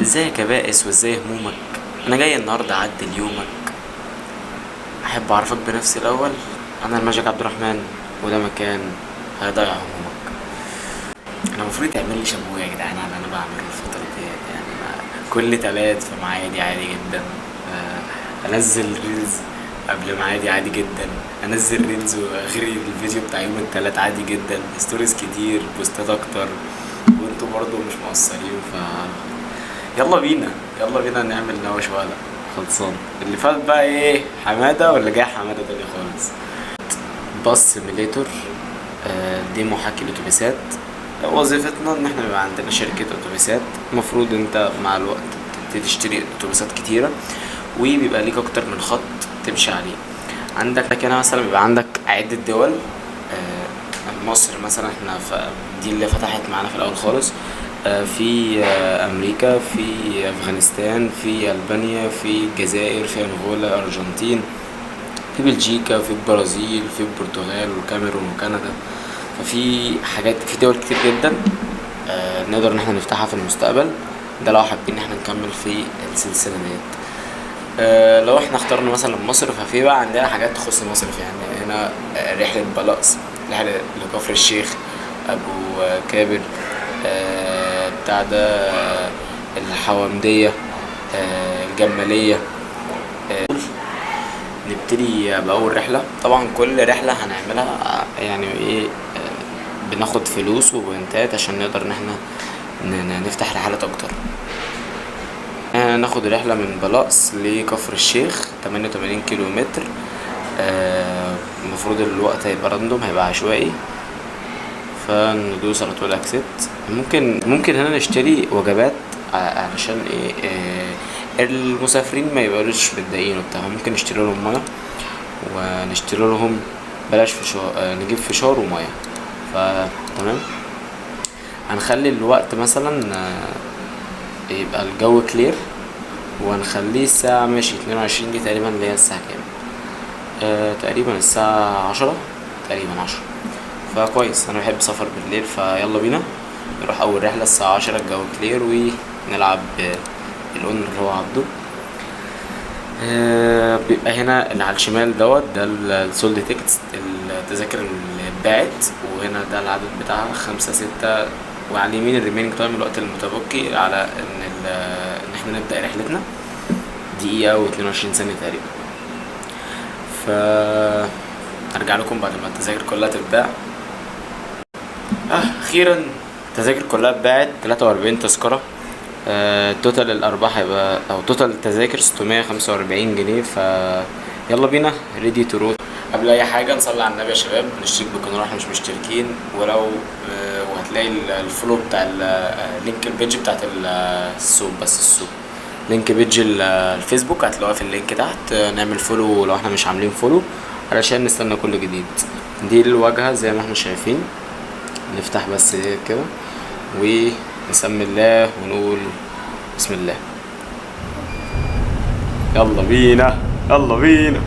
ازيك يا بائس وازاي همومك؟ انا جاي النهارده اعدل يومك. احب اعرفك بنفسي الاول، انا الماجيك عبد الرحمن، وده مكان هيضيع همومك. انا المفروض تعمل لي شابوه يا جدعان على اللي انا بعمله الفترة ديت، يعني انا كل تلات في معادي عادي جدا، انزل reels قبل ميعادي عادي جدا، انزل reels واغري الفيديو بتاع يوم التلات عادي جدا، stories كتير، بوستات اكتر، وانتوا برضو مش مقصرين. ف يلا بينا، يلا بينا نعمل نوش وقلق خلصان. اللي فات بقى ايه، حمادة ولا جاي حمادة تاني خالص؟ Bus Simulator، دي محاكي الاتوبيسات. وظيفتنا ان احنا بيبقى عندنا شركة اتوبيسات، المفروض انت مع الوقت بتبتدي تشتري اتوبيسات كتيرة، وبيبقى ليك اكتر من خط تمشي عليه. عندك هنا مثلا بيبقى عندك عدة دول، مصر مثلا احنا دي اللي فتحت معانا في الاول خالص، في امريكا، في افغانستان، في البانيا، في الجزائر، في انغولا، ارجنتين، في بلجيكا، في البرازيل، في البرتغال والكاميرون وكندا. ففي حاجات في دول كتير جدا، نقدر ان احنا نفتحها في المستقبل ده لو حابين ان احنا نكمل في السلسلة ديت. لو احنا اخترنا مثلا مصر، ففي بقى عندنا حاجات تخص مصر، في يعني هنا، رحلة بلقص، رحلة لكفر الشيخ، ابو كابر، بتاع ده، الحوامدية، الجمالية. نبتدي بأول رحلة. طبعا كل رحلة هنعملها، يعني ايه، بناخد فلوس وبوينتات عشان نقدر ان احنا نفتح رحلات اكتر. ناخد رحلة من بلقص لكفر الشيخ 88 كيلو متر. المفروض الوقت هيبقى random، هيبقى عشوائي، فندوس على طول accept. ممكن هنا نشتري وجبات علشان ايه، المسافرين ما يبقوش متضايقين وبتاع. ممكن نشتري لهم مية، ونشتري لهم بلاش فشار، نجيب فشار ومية. فتمام، هنخلي الوقت مثلا، يبقى الجو clear، وهنخليه الساعة ماشي 22 دي تقريبا، اللي هي الساعة كام؟ تقريبا الساعة 10، تقريبا 10. فكويس، أنا بحب سفر بالليل، فيلا بينا نروح أول رحلة الساعة 10، الجو clear، ونلعب ال owner اللي هو عبده. بيبقى هنا اللي على الشمال دوت ده ال sold tickets، التذاكر اللي اتباعت، وهنا ده العدد بتاعها 5 6، وعلى اليمين ال remaining time، الوقت المتبقي على ان احنا نبدأ رحلتنا، دقيقة واتنين وعشرين ثانية تقريبا. ف ارجع لكم بعد ما التذاكر كلها تتباع. اخيرا التذاكر كلها اتباعت، 43 تذكرة. total الارباح هيبقى، او total التذاكر 645 جنيه. ف يلا بينا ready to roll. قبل اي حاجة نصلي على النبي يا شباب، نشترك بالقناة احنا مش مشتركين، وهتلاقي ال follow بتاع link ال page بتاعت السوق، بس السوق link page الفيسبوك هتلاقوها في ال link تحت. نعمل follow لو احنا مش عاملين follow علشان نستنى كل جديد. دي الواجهة زي ما احنا شايفين، نفتح بس كده ونسمي الله ونقول بسم الله. يلا بينا، يلا بينا.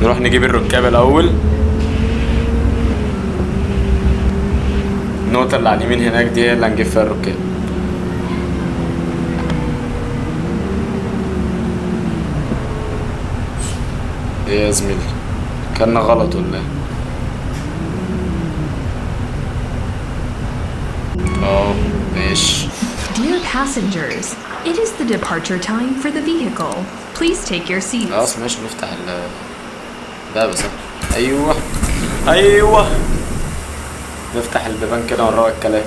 نروح نجيب الركاب الأول. النقطة اللي على اليمين هناك دي هي اللي هنجيب فيها الركاب. ايه يا زميلي، كنا غلط ولا ايه؟ ماشي. Dear passengers, it is the departure time for the vehicle. Please take your seats. خلاص ماشي، نفتح الباب بس. ايوه ايوه، نفتح البيبان كده ونروق الكلام.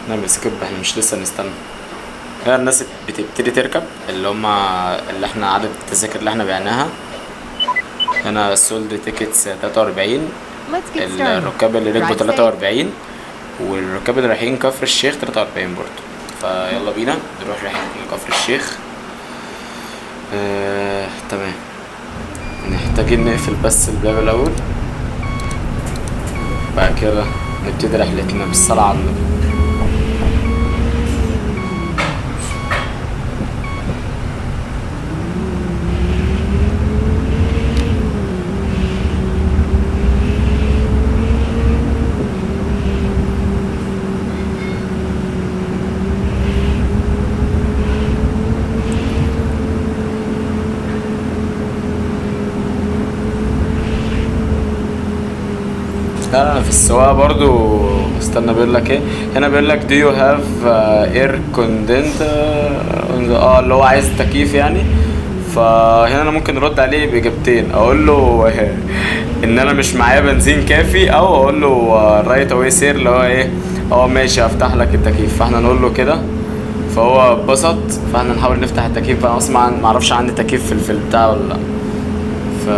نعمل سكيب، احنا مش لسه نستنى. هنا الناس بتبتدي تركب، اللي هما اللي احنا عدد التذاكر اللي احنا بعناها. هنا ال sold tickets 43، Let's get started. الركاب اللي ركبوا Drive safe. 43، والركاب اللي رايحين كفر الشيخ 43 برضه. فيلا بينا نروح رحلة كفر الشيخ. تمام، محتاجين نقفل بس الباب الأول، بعد كده نبتدي رحلتنا بالصلاة على النبي. لا انا في السواقة برضو. استنى، بيقول لك ايه هنا؟ بيقول لك do you have air condenser on the، اللي هو عايز تكييف يعني. فهنا انا ممكن ارد عليه باجابتين، اقول له ان انا مش معايا بنزين كافي، او اقول له right away sir، اللي هو ايه، اه ماشي هفتح لك التكييف. فاحنا نقول له كده، فهو اتبسط. فاحنا نحاول نفتح التكييف بقى. اصلا ما اعرفش عندي تكييف في البتاع ولا لا. ف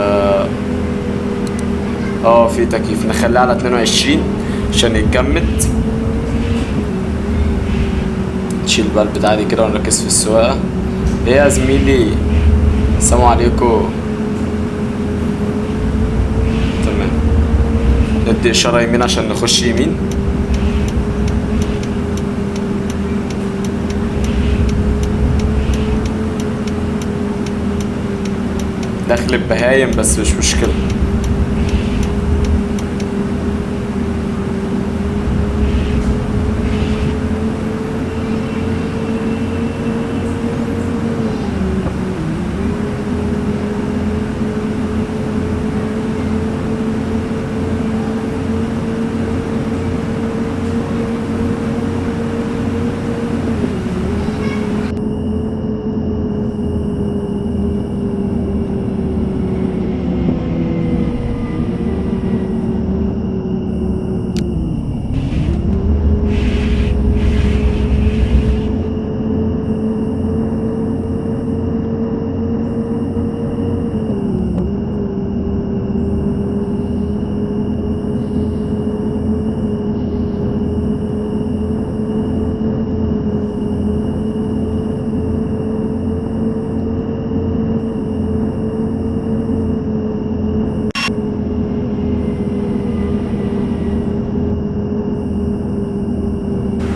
اه في تكييف، نخليه على 22 عشان يتجمد. نشيل بقى البتاعة دي كده ونركز في السواقة. ايه يا زميلي، السلام عليكم. تمام، ندي اشارة يمين عشان نخش يمين. دخل البهايم بس مش مشكلة.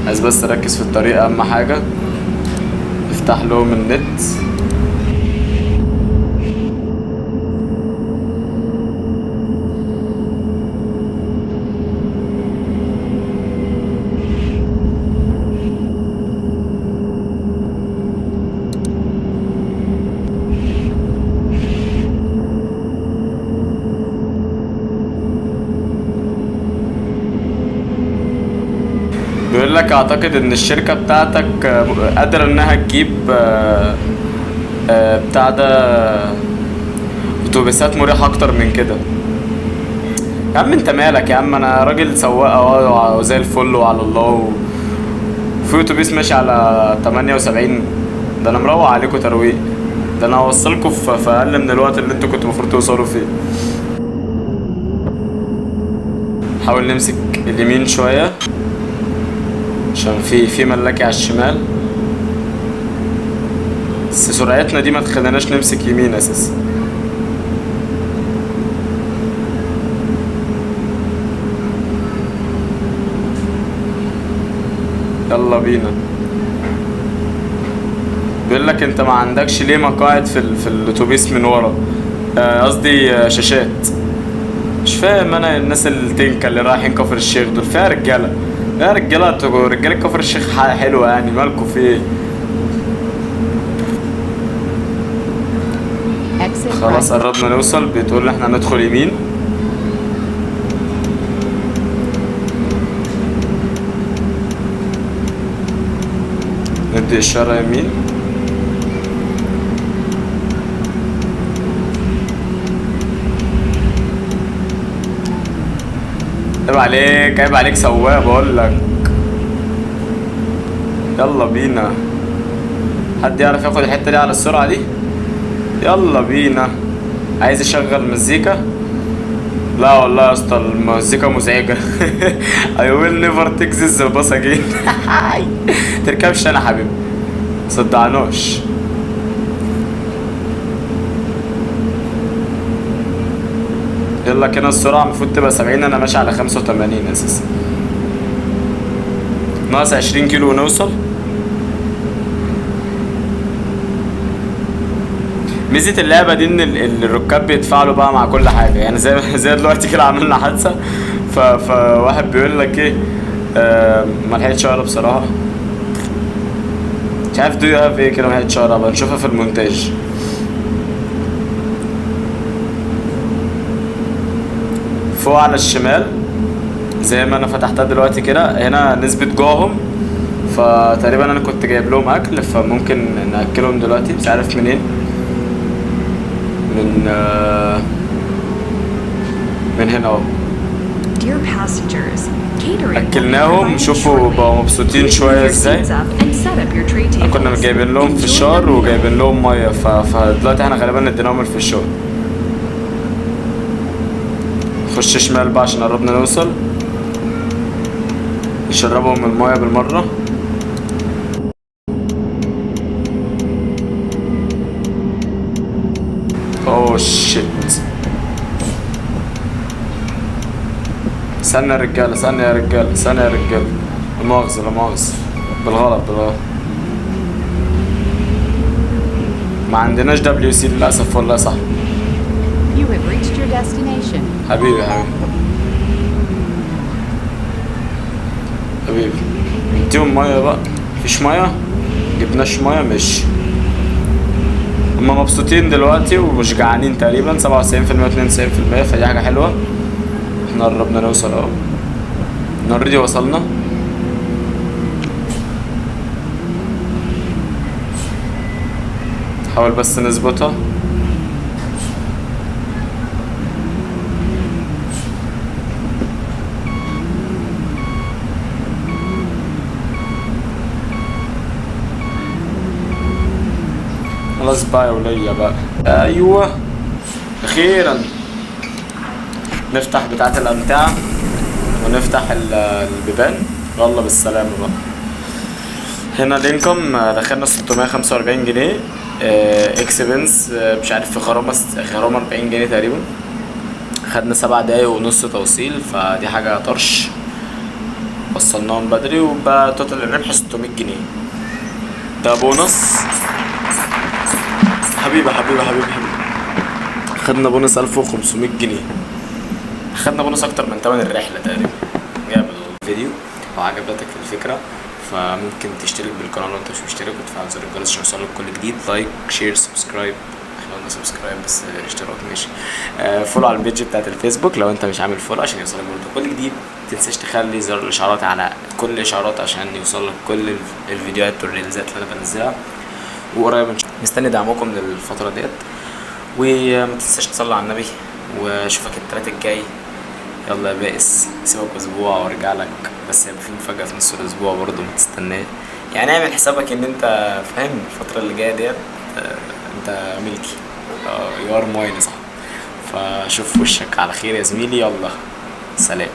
عايز بس اركز في الطريق اهم حاجة. افتح لهم النت. بيقول لك اعتقد ان الشركة بتاعتك قادرة انها تجيب بتاع ده اتوبيسات مريحة اكتر من كده. يا عم انت مالك يا عم، انا راجل سواق اهو وزي الفل وعلى الله في اتوبيس ماشي على 78، ده انا مروق عليكم ترويق، ده انا هوصلكم في اقل من الوقت اللي انتوا كنتوا المفروض توصلوا فيه. حاول نمسك اليمين شوية عشان في ملاكي على الشمال، بس سرعتنا دي ما تخليناش نمسك يمين اساسا. يلا بينا. بيقول لك انت ما عندكش ليه مقاعد في الاتوبيس من ورا، قصدي، شاشات. مش فاهم انا الناس التنكه اللي رايحين كفر الشيخ دول فيها رجاله، يا رجاله انتوا رجاله كفر الشيخ حلوة يعني، مالكوا في ايه؟ Exit خلاص right. قربنا نوصل. بتقول احنا هندخل يمين. ندي اشارة يمين. عيب عليك، عيب عليك سواق بقول لك. يلا بينا. حد يعرف ياخد الحتة دي على السرعة دي؟ يلا بينا. عايز اشغل مزيكا؟ لا والله يا اسطى المزيكا مزعجة. I will never take this bus again. تركبش انا حبيبي، صدعناش. يلا كده السرعة المفروض تبقى 70، انا ماشي على 85 اساسا. ناقص 20 كيلو ونوصل. ميزة اللعبة دي ان الركاب بيتفاعلوا بقى مع كل حاجة، يعني زي دلوقتي كده عملنا حادثة، فواحد بيقول لك ايه، ما لحقتش اقرا بصراحة، مش عارف do you have ايه كده، ما لحقتش اقرا، بقى نشوفها في المونتاج. فوق على الشمال زي ما انا فتحتها دلوقتي كده، هنا نسبة جوعهم، فتقريبا انا كنت جايب لهم اكل، فممكن ناكلهم دلوقتي. مش عارف منين، من هنا اهو. Dear passengers, catering will be أكلناهم، provided شوفوا shortly. بقوا مبسوطين Please شوية move your ازاي. seats up and set up your tray tables. كنا جايبين لهم Enjoy the فشار meal. وجايبين لهم ميه، فدلوقتي احنا غالبا اديناهم الفشار. خش شمال بقى عشان قربنا نوصل. نشربهم الميه بالمره. oh shit، استنى يا رجاله، استنى يا رجاله، استنى يا رجاله، لا مؤاخذة لا مؤاخذة، بالغلط بالغلط. ما عندناش WC للاسف والله. صح. You have reached your destination. حبيبي حبيبي حبيبي، اديهم ميه بقى. مفيش ميه؟ جبناش ميه. مش هما مبسوطين دلوقتي ومش جعانين تقريبا، سبعة وتسعين في المية واتنين وتسعين في المية، فدي حاجة حلوة. احنا قربنا نوصل اهو، احنا already وصلنا. حاول بس نظبطها. خلاص بقى يا ولية بقى. ايوه اخيرا نفتح بتاعة الامتعة ونفتح البيبان. يلا بالسلامة بقى. هنا ال income دخلنا 645 جنيه. expense، مش عارف في غرامة 40 جنيه تقريبا. خدنا 7 دقايق ونص توصيل، فدي حاجة طرش. وصلناهم بدري، وبقى total الربح 600 جنيه. ده بونص. حبيبي حبيبي حبيبي حبيبي، خدنا بونص 1500 جنيه. خدنا بونص اكتر من تمن الرحلة تقريبا. جامد والله. الفيديو لو عجبتك الفكرة فممكن تشترك بالقناة لو انت مش مشترك، وتفعل زر الجرس عشان يوصلك كل جديد. like share subscribe، احنا قلنا subscribe بس اشتراك ماشي. follow على ال page بتاعت الفيسبوك لو انت مش عامل follow عشان يوصلك برضه كل جديد. متنساش تخلي زر الاشعارات على كل الاشعارات عشان يوصلك كل الفيديوهات والريلزات اللي انا بنزلها. وقريب ان شاء الله مستني دعمكم للفترة ديت، وما تنساش تصلي على النبي، واشوفك التلات الجاي. يلا يا بائس، سيبك اسبوع وارجع لك، بس هيبقى في مفاجأة في نص الاسبوع برضه، ما تستناش يعني، اعمل حسابك ان انت فاهم الفترة اللي جاية ديت، انت ملكي، you are mine يا صاحبي. فشوف وشك على خير يا زميلي، يلا سلام.